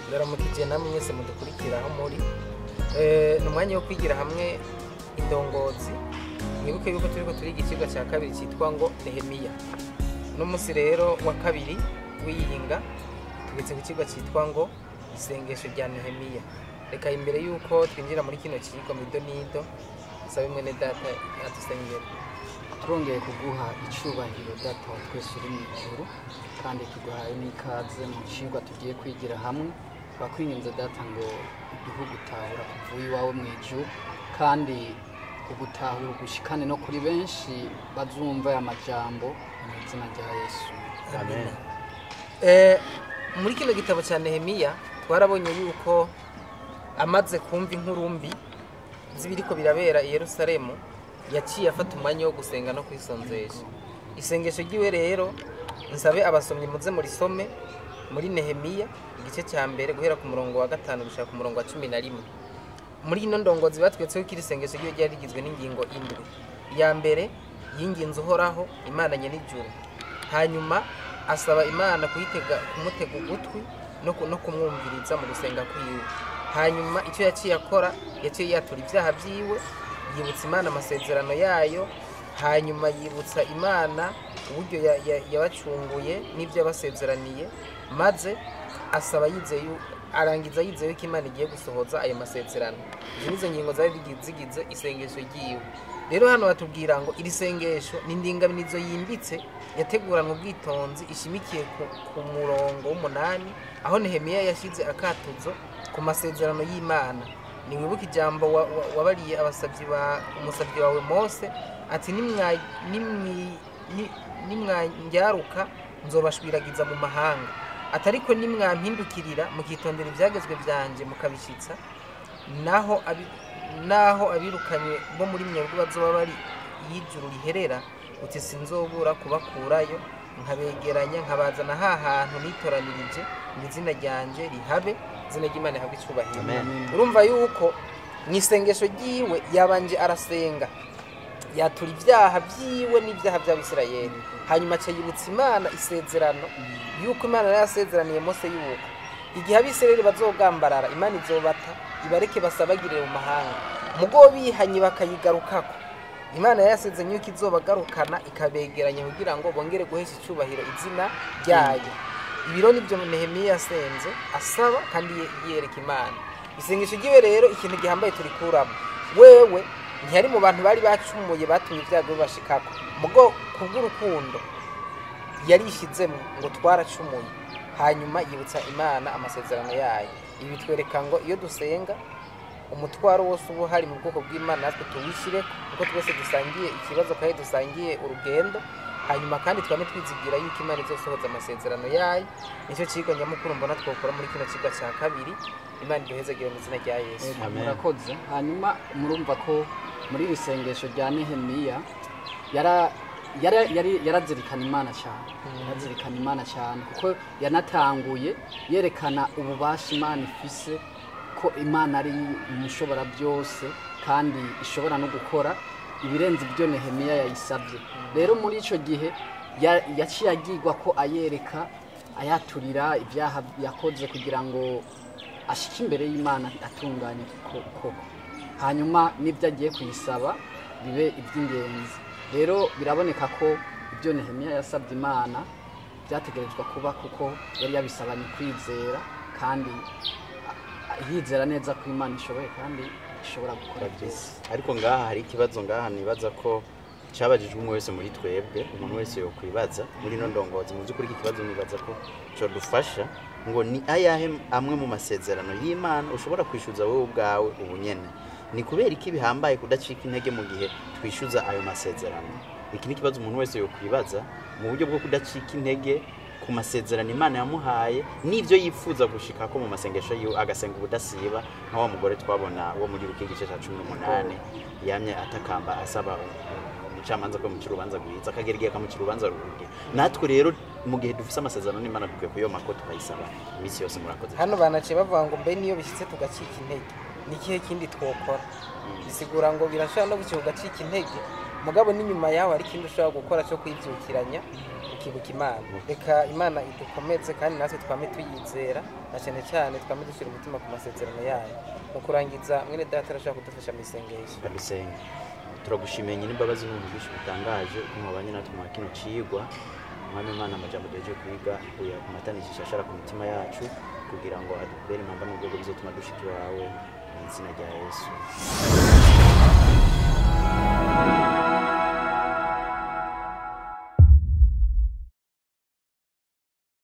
Ndaramukije namwe mwese mudukurikira aho muri. Ni umwanya wo kwigira hamwe indongozi. Mwibuke yuko turiko turiga icigwa cya kabiri cyitwa ngo Nehemiya. N'umunsi rero wa kabiri w'iyinga tugeze ku cigwa cyitwa ngo isengesho rya Nehemiya. Reka imbere yuko twinjira muri kino cigwa mido nido, sabe mwene data adusengere. Turongeye kuguha icubahiro, Data wa twese uri mu ijuru, kandi tuguhaye n'ikaze mu cigwa tugiye kwigira hamwe. Turakwinginze, Data, ngo uduhe gutahura kuvuye iwawe mu ijuru, kandi ugutahura ugushikane no kuri benshi bazumva aya majambo, mu izina rya Yesu. Amen. Muri kino gitabo cya Nehemiya twarabonye yuko amaze kumva inkuru mbi z'ibiriko birabera i Yerusalemu, yaciye afata umwanya wo gusenga no kwisonzesha. Isengesho ryiwe rero, nsabe abasomyi muze murisome muri Nehemiya igice cya mbere, guhera ku murongo wa 5 gushika ku murongo wa 11. Muri ino ndongozi batwetse ko iri sengesho ryiwe ryari rigizwe n'ingingo indwi. Iya mbere, yinginze Uhoraho Imana nyen'ijuru, hanyuma asaba Imana kuyitega, kumutega ugutwi no kumwumviriza mu gusenga kwiwe. Hanyuma icyo yaciye akora, yaciye yatura ibyaha byiwe, yibutsa Imana amasezerano yayo, hanyuma yibutsa Imana uburyo yabacunguye n'ibyo yabasezeraniye, maze asaba yizeye, arangiza yizeye ko Imana igiye gusohoza ayo masezerano. Izi nizo ngingo zari zigize isengesho ryiwe. Rero hano batubwira ngo iri sengesho ni indinganizo yimbitse yateguranwe ubwitonzi, ishimikiye ku murongo w'umunani, aho Nehemiya yashyize akatuzo ku masezerano y'Imana. Niwibuke ijambo wabariye abasabyi ba umusabyi wawe Mose, ati: "Nimwanyaruka nzobashwiragiza mu mahanga, atariko nimwampindukirira mukitondera ibyagezwe byanje mukabishyitsa, naho abirukanywe bo muri mwebwe bazoba bari y'ijuru riherera, uti sinzobura kubakurayo nkabegeranya nkabazana ha hantu nitoranirije ngo izina ryanje rihabe." Izina ry'Imana rihabwe icyubahiro. Amen. Urumva yuko mu isengesho ryiwe yabanje arasenga, yatura ibyaha byiwe n'ibyaha by'Abisirayeli, hanyuma aca yibutsa Imana isezerano yuko Imana yari yasezeraniye Mose yuko igihe Abisirayeli bazogambarara, Imana izobata ibareke basabagirire mu mahanga, mugo bihanye bakayigarukako, Imana yasezeranye yuko izobagarukana ikabegeranya kugira ngo bongere guhesha icyubahiro izina ryayo. Ibiro nibyo Nehemiya yasenze asaba kandi yereka Imana. Isengesho ryiwe rero, ikintu gihambaye turikuramo, wewe ntiyari mu bantu bari bacumuye batumye ibyago bibashikako, mugo kubw'urukundo yarishizemo ngo twaracumuye, hanyuma yibutsa Imana amasezerano yayo. Ibi bitwereka ngo iyo dusenga, umutwaro wose uba uhari mu bwoko bw'Imana natwe tuwishyire, kuko twese dusangiye ikibazo kandi dusangiye urugendo. Hanyuma kandi twame twizigira yuko Imana izosohoza amasezerano yayo. Nicyo kigo nyamukuru mbona twokora muri kino kigo cya kabiri. Imana iduhezagire mu izina rya Yesu. Amen. Murakoze. Hanyuma murumva ko muri iri sengesho rya Nehemiya yarazirikana Imana cyane, yarazirikana Imana cyane, kuko yanatanguye yerekana ububasha Imana ifise, ko Imana ari umushobora byose kandi ishobora no gukora ibirenze ibyo Nehemiya yayisabye. Rero muri icyo gihe yaciye agirwa ko ayereka, ayaturira ibyaha yakoze kugira ngo ashike imbere y'Imana atunganye koko, hanyuma n'ibyo agiye kuyisaba bibe iby'ingenzi. Rero biraboneka ko ibyo Nehemiya yasabye Imana byategerezwa kuba, kuko yari yabisabanye kwizera kandi yizera neza ko Imana ishoboye kandi ishobora gukora byose. Ariko ngaha hari ikibazo ngaha nibaza ko cyabajijwe umwe wese muri twebwe, umuntu wese yokwibaza muri ino ndongozi. Mu by'ukuri iki kibazo nibaza ko cyodufasha, ngo ni ayahe amwe mu masezerano y'Imana ushobora kwishyuza wowe ubwawe ubunyene? Ni kubera iki bihambaye kudacika intege mu gihe twishyuza ayo masezerano? Iki ni ikibazo umuntu wese yokwibaza mu buryo bwo kudacika intege ku masezerano Imana yamuhaye n'ibyo yifuza gushikako mu masengesho yiwe, agasenga ubudasiba, nka wa mugore twabona wo muri Luka igice cya 18, yamye atakamba asaba umucamanza ko yamucira urubanza rwiza, akagera igihe akamucira urubanza rubi. Natwe rero mu gihe dufise amasezerano n'Imana, dukwiye kuyoma ko tukayisaba iminsi yose. Murakoze. Hano banaciye bavuga ngo mbe niyo bishyitse tugacika intege, ni ikihe kindi twokora? Bisigura ngo birashobora no gushyika ugacika intege. Mugabo n'inyuma yaho hari ikindi ushobora gukora cyo kwibyukiranya ukibuka Imana. Reka Imana idukomeze kandi natwe twame tuyizera, na cyane cyane twame dushyira umutima ku masezerano yayo. Mu kurangiza, mwene data arashobora kudufasha mu isengesho. Dusenga. Turagushimiye nyine imbabazi n'ubuntu bwinshi butangaje ukuntu wabanye natwe mwa kino cigwa. Mwami Imana, amajambo duhejeje kwiga uyakumatanije ishashara ku mitima yacu kugira ngo adubere impamba n'ubwego bizotuma dushika iwawe, mu izina rya Yesu.